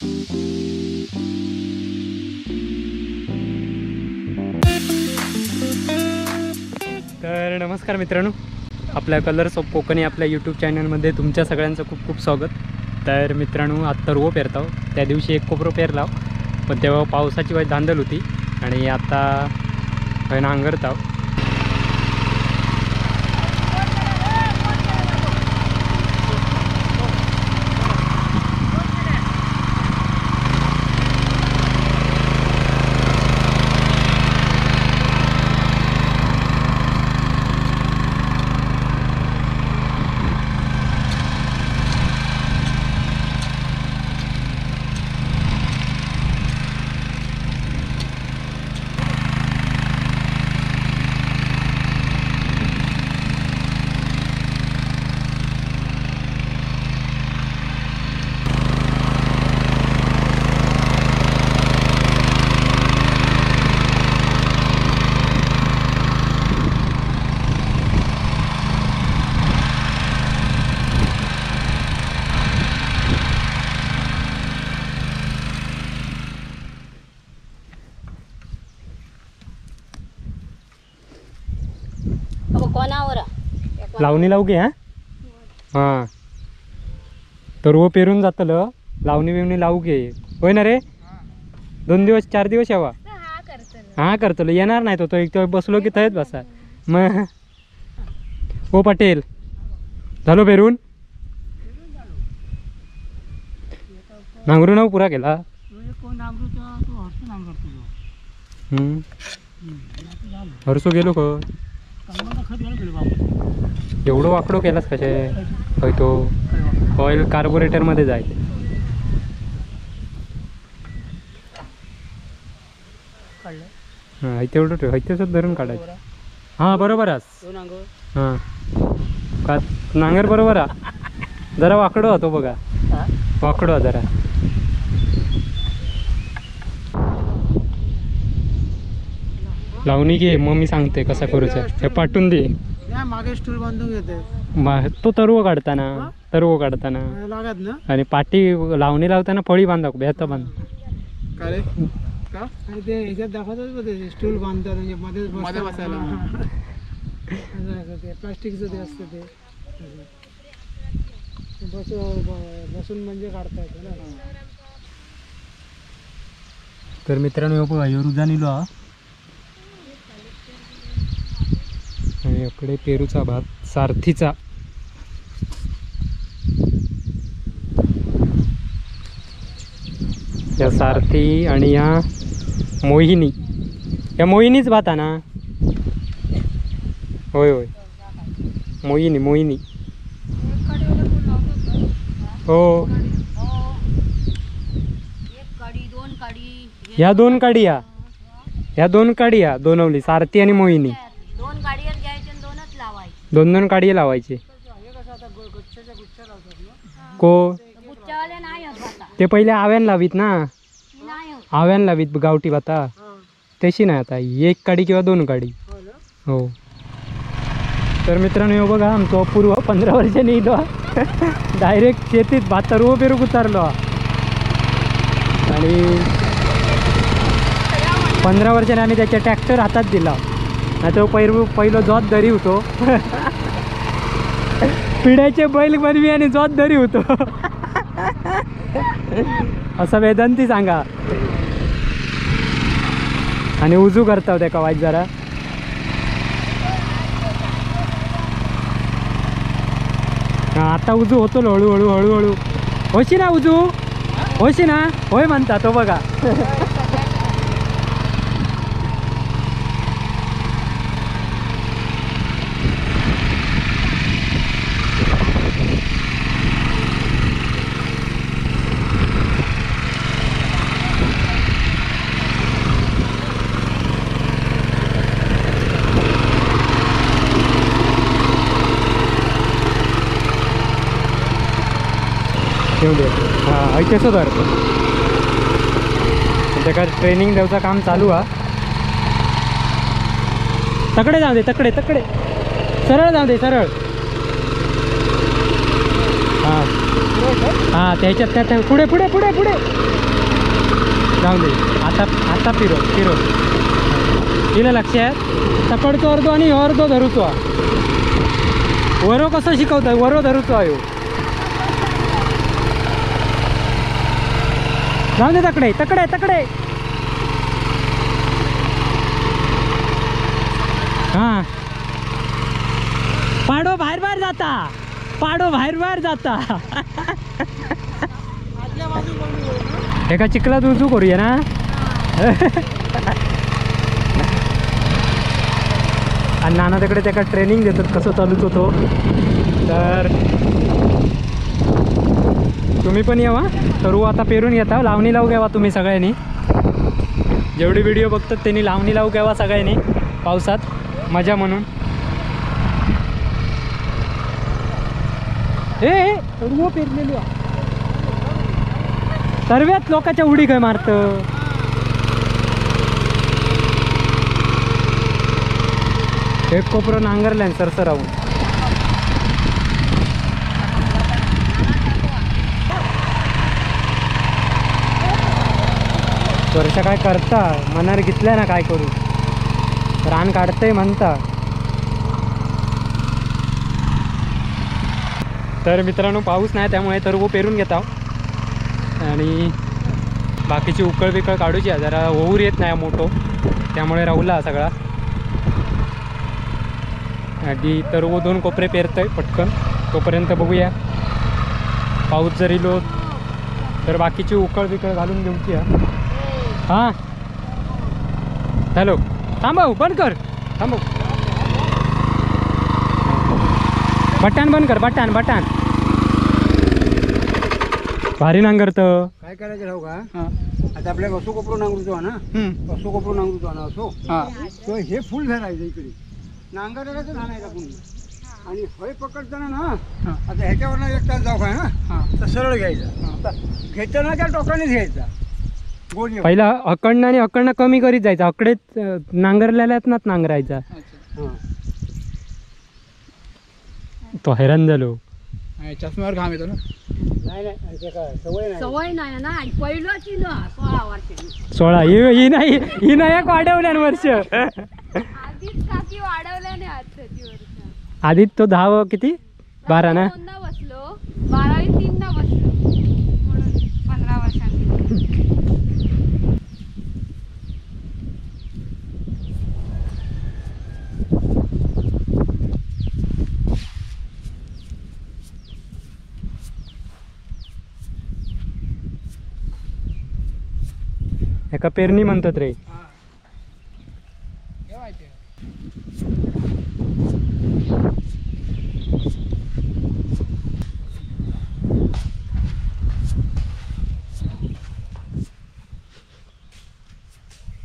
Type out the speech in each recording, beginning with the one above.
तर नमस्कार मित्रांनो, आपल्या कलर्स ऑफ कोकणी आपल्या यूट्यूब चॅनलमध्ये तुमच्या सगळ्यांचं खूप खूप स्वागत। तर मित्रांनो, आत्ता रोप पेरताव, त्या दिवशी एक कोपरो पेरलाव पण तेव्हा पावसाची वाईट धांदल होती आणि आता नांगरताव। लावणी लावू की? हां, तर वो पेरून जातलं, लावणी बिवणी लावू की? होय ना रे, 2 दिवस 4 दिवस यावा। हां करतलो, येणार नाही तो एक तर बसलो की थंयच बसा। मग हो पाटील, झालो पेरून? नांगरून नाव पुरा केला। हरसो गेलो का? एवढं वाकडो केलास कसे? होय, तो ऑइल कार्बोरेटरमध्ये जायचे। हां, तेवढं ठेव, तेच धरून काढायचं। हां बरोबर आहेस। हां का नांगर बरोबर आहे, जरा वाकडो होतो बघा, वाकडो जरा। लावणी घे, मग मी सांगते कसा करूचा। हे पाठवून दे, मागे स्टूल बांधून घेते तो तरवो काढताना, तरवो काढताना लागत ना। आणि पाटी लावणी लावताना फळी बांधा, बेत बांध का रे का? आणि ते ह्याच्यात दाखवतात ते स्टूल बांधतात, म्हणजे मध्ये मध्ये बसायला असं ते प्लास्टिकचं ते असतं, ते बसून म्हणजे काढता येतं ना। तर मित्रांनो बघा, ह्यो रुजा निलो हा, आणि इकडे पेरूचा भात सारथीचा। या सारथी आणि या मोहिनी, या मोहिनीच भात ना? होय होय, मोहिनी मोहिनी हो। ह्या दोन काडी, ह्या दोन काडी, ह्या दोनवली सारथी आणि मोहिनी, दोन दोन काडी लावायची। को ते पहिले आव्यान लावीत ना, आव्यान लावीत गावठी भाता, तशी नाही आता, एक काडी किंवा 2 काडी। हो तर मित्रांनो हे बघा, आमचो अपूर्व 15 वर्षांनी इलो डायरेक्ट शेतीत भात रोव पेरूक उतारलो आणि 15 वर्षांनी आम्ही त्याच्या ट्रॅक्टर हातात दिला। तो पहिलो जोत दरी होतो, पिढ्याचे बैल बनवी आणि जोत दरी होतो असं वेदांती सांगा। आणि उजू करता त्याका वाईट जरा। आता उजू होतो हळूहळू हळूहळू, होशी ना उजू, होशी ना, होय म्हणता तो बघा। हां ऐकतच त्याका ट्रेनिंग द्यायचं काम चालू हा। तकडे जाऊ दे, तकडे तकडे सरळ जाऊ दे, सरळ। हां हां त्याच्यात त्या पुढे पुढे पुढे पुढे जाऊ दे आता आता फिरो फिरो तिला लक्षात तकडचो अर्धो आणि ह्यो अर्धो धरूचो. वरो कसं शिकवताय वरो धरूचो आयो. जाऊ दे तकडे तकडे तकडे. हां पाडो बाहेर बाहेर जाता पाडो बाहेर बाहेर जाता. एका चिखलात रुजू करूया ना. आणि नाना तिकडे त्याका ट्रेनिंग देतात कसं चालूच होतो. तर तुम्ही पण यावा तरू आता पेरून घेता लावणी लावू घ्यावा तुम्ही सगळ्यांनी. जेवढे व्हिडिओ बघतात त्यांनी लावणी लावू घ्यावा सगळ्यांनी पावसात मजा म्हणून. ए तरुओ पेरलेली सर्वात लोकांच्या उडी काय मारत. एक कोपरं नांगरल्यान सरसरावून. वर्षा काय करता मनार घेतल्या ना काय करू रान काढतंय म्हणता. तर मित्रांनो पाऊस नाही त्यामुळे तरवो पेरून घेता आणि बाकीची उकळ बिकळ काढूची जरा ओऊर येत नाही मोठो त्यामुळे राहुला सगळा. आधी तरवो दोन कोपरे पेरतोय पटकन तोपर्यंत बघूया पाऊस जर इलो तर बाकीची उकळ बिकळ घालून घेऊची. हां हॅलो थांबव बंद कर थांबव बटन बंद कर बटन बटन. भारी नांगरतं काय करायचं राहू का आता आपल्याला असो कोपरो नांगरूचो ना असो कोपरो नांगरूचो ना असो तो हे फुल धरायचं इकडे नांगरायचं झाडायचं पुन्हा आणि हय पकडताना ना आता ह्याच्यावर एक तास जाऊ काय ना तर सरळ घ्यायचा घेताना त्या टोकानेच घ्यायचा. पहिला अकडणं आणि अकडणं कमी करीत जायचं अकडेच नांगरलेल्यात नाच नांगरायचा. तो हैराण झालो चष्म्यावर घाम येतो ना. नाही नाही सवय नाही सवय नाही ना पहिलंच ना 16 वर्ष 16 ही नाही ही नाही वाढवल्या वर्ष आधीच काकी वाढवल्या नाही आता वर्ष आधीच तो 10 किती 12 ना बसलो 12वी 3 बसलो म्हणून 15 वर्षांनी. एका पेरणी म्हणतात रे.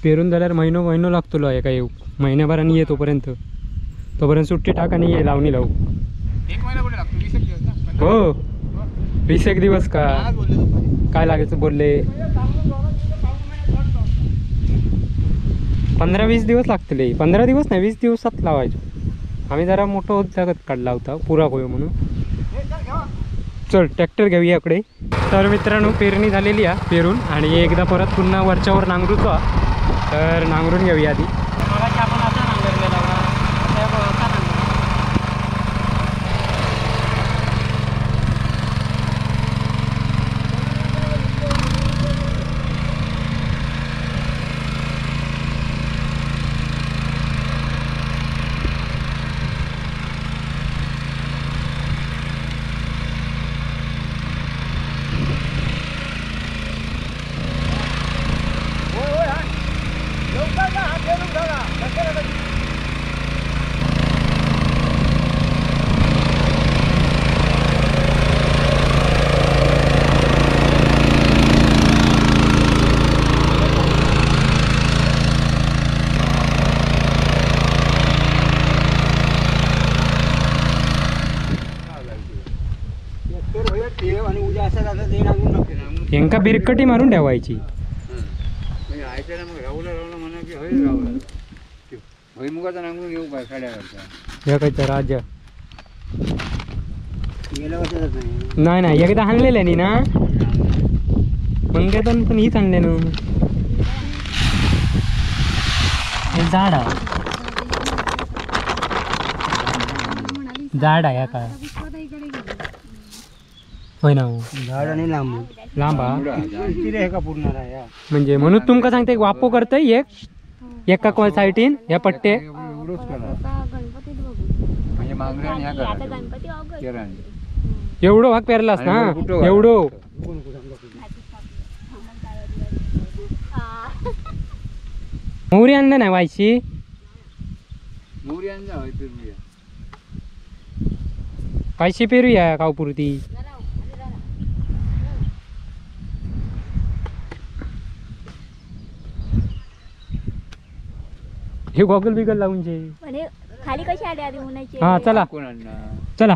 पेरून झाल्यावर महिनो महिनो लागतो एका येऊ महिन्याभराने ये तोपर्यंत तोपर्यंत सुट्टी टाक आणि ये लावणी लावू. एक महिना कुठे लागतो 20 दिवस ना. हो 20 दिवस का काय लागायचं बोलले 15-20 दिवस लागतले. 15 दिवस नाही 20 दिवसात लावायचो आम्ही जरा मोठं जागत काढला होता पुरा होयो म्हणून. चल ट्रॅक्टर घेऊया इकडे. तर मित्रांनो पेरणी झालेली आहे पेरून आणि एकदा परत पुन्हा वरच्यावर नांगरूचो तर नांगरून घेऊया आधी. यांका बिरकटी मारून ठेवायची. राजा नाही नाही एकदा आणलेलं नी ना मंगेतन पण हीच आणले ना. हे झाड आहे, झाड आहे का? होय ना, झाड आणि लांब लांब का पूर्ण आहे. म्हणजे म्हणून तुमका सांगते एक वापो करतय एक एका साईडीन ह्या पट्टे एवढो भाग पेरलास ना एवढो. मोहरी आणलं नाही वायशी? वायशी पेरूया खाऊपुरती. हे गॉगल बिगल लावून जे खाली कशी आले आधी उन्हाची. हा चला चला.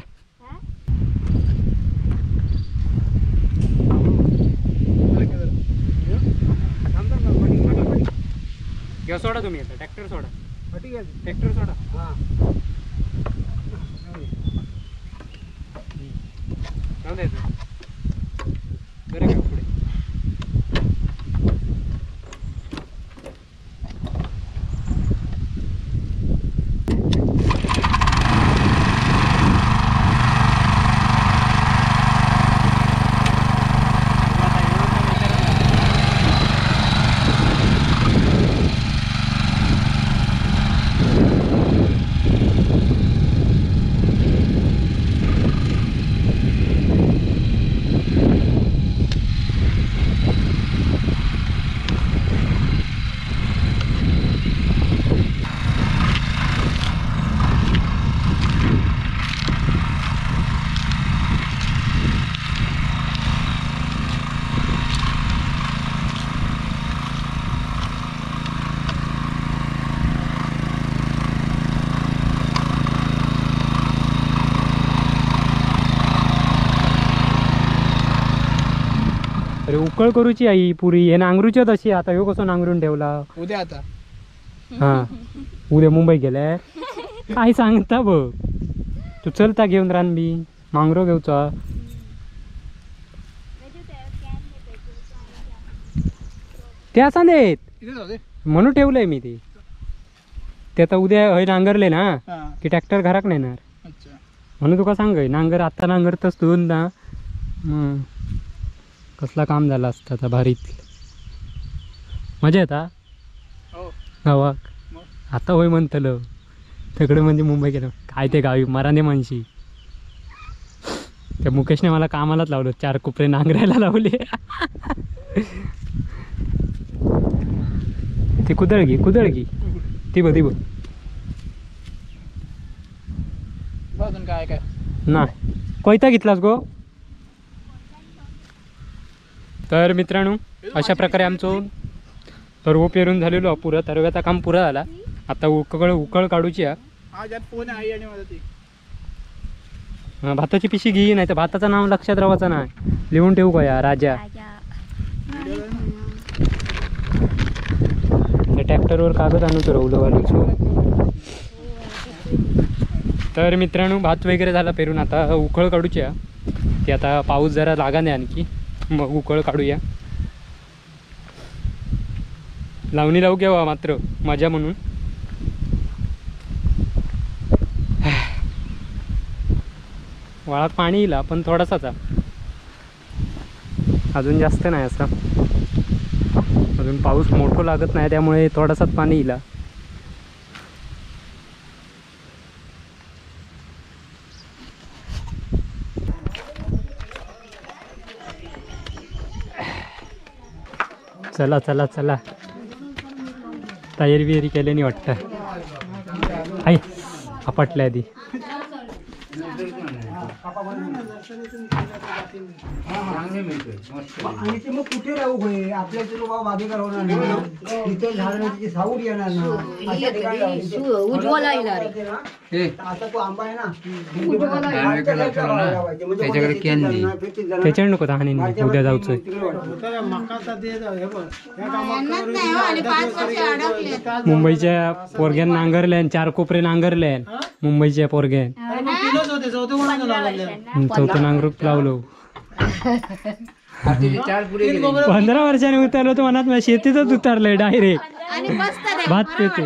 घ्या सोडा तुम्ही आता ट्रॅक्टर सोडा, ट्रॅक्टर सोडा. हां बरं घ्या पुढे. अरे उकळ करूची आई पुरी हे नांगरूची तशी. आता ह्यो कसो नांगरून ठेवला उद्या आता. हा उद्या मुंबई गेले काय सांगता बघ तू. चलता घेऊन रानबी मांगरो घेऊचा. ते असा नेत म्हणून ठेवलंय मी ते. ते आता उद्या हय नांगरले ना की ट्रॅक्टर घराक नेणार म्हणून तुका सांग. नांगर आता नांगरतच तू ना कसला काम झाला असता आता भारीत. मजा येता गावाक आता होय म्हणतलं तिकडे म्हणजे मुंबई गेलं काय ते गावी मराने माणशी. त्या मुकेशने मला कामालाच लावलं, चार कोपरे नांगरायला लावले. ती कुदळगी कुदळगी ती बघ ती बघ काय काय नाही कोयता घेतलास गो. तर मित्रांनो अशा प्रकारे आमचं तरवो पेरून झालेलो पुरा तरव्याचा काम पुरा झाला. आता उकळ उकळ काढूची. हा भाताची पिशी घे, नाही तर भाताचं नाव लक्षात राहायचं नाही. लिहून ठेवू का या राजा. त्या ट्रॅक्टरवर कागद आणून रवलं घालूचो. तर मित्रांनो भात वगैरे झाला पेरून, आता उकळ काढूची. ती आता पाऊस जरा लागा नाही आणखी, मग उकळ काढूया. लावणी लावू घ्यावा मात्र मजा म्हणून. वाळात पाणी येईल पण थोडासाच, अजून जास्त नाही असा. अजून पाऊस मोठं लागत नाही त्यामुळे थोडासाच पाणी येईल. चला चला चला तयारी बियारी केल्याने वाटतं. आई आपटल्या आधी. आणि ते मग कुठे राहू होय आपल्या इथे बाबा वादेकर होणार नाही, इथे झाड नाही तिथे साऊड येणार ना. आता तो आंबा आहे ना त्याच्यावर नको तहाने उद्या जाऊच. मुंबईच्या पोरग्यान नांगरल्यान, चार कोपरे नांगरल्यान मुंबईच्या पोरग्यान. चौथं नांगरूक लावलो. 15 वर्षांनी उतरलो तो मनात शेतीतच उतरलंय डायरेक्ट. भात पेते.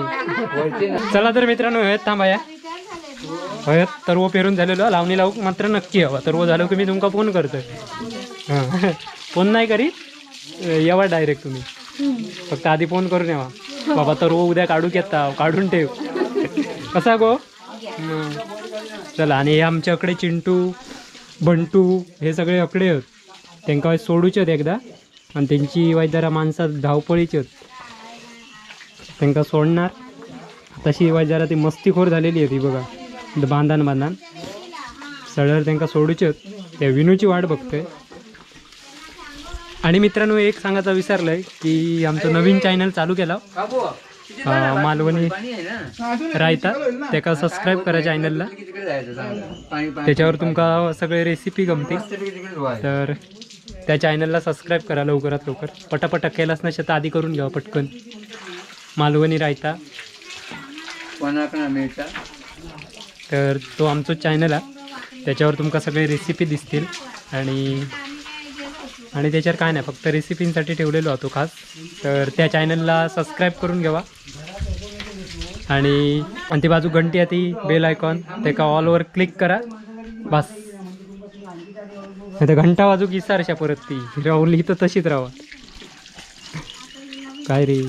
चला तर मित्रांनो हयत थांबा या. हयत तरवो पेरून झालेलो लावणी लावूक मात्र नक्की हवा. तरवो झालो की मी तुमका फोन करतोय. हां फोन नाही करीत, येवा डायरेक्ट तुम्ही, फक्त आधी फोन करून येवा बाबा तरवो उद्या काढू येता, काढून ठेव कसा गो. चला आणि हे आमच्याकडे चिंटू बंटू हे सगळे अकडे आहेत, त्यांका सोडूचे आहेत एकदा आणि त्यांची वाय जरा माणसात धावपळीची आहेत, त्यांका सोडणार. तशी वाय जरा ती मस्तीखोर झालेली आहे ती बघा, बांधान बांधान सळर त्यांका सोडूचे आहेत, त्या विनूची वाट बघतोय. आणि मित्रांनो एक सांगायचं विसरलंय की आमचं नवीन चॅनल चालू केला मालवणी रायता, त्याका सबस्क्राईब करा चॅनलला, त्याच्यावर तुमका सगळे रेसिपी गमतील. तर त्या चॅनलला सबस्क्राईब करा लवकरात लवकर, पटापटा केलाच नसेल तर आधी करून घ्या पटकन. मालवणी रायता तर तो आमचो चॅनल आहे, त्याच्यावर तुमका सगळे रेसिपी दिसतील. आणि आणि त्याच्यावर काय नाही, फक्त रेसिपींसाठी ठेवलेलो होतो खास. तर त्या चॅनलला सबस्क्राईब करून घ्यावा आणि आणि ती बाजू घंटी आहे ती बेल आयकॉन त्याका ऑलवर क्लिक करा बस. नाही तर घंटा वाजू की सारशा परत ती राहुली तर तशीच राहा. काय रे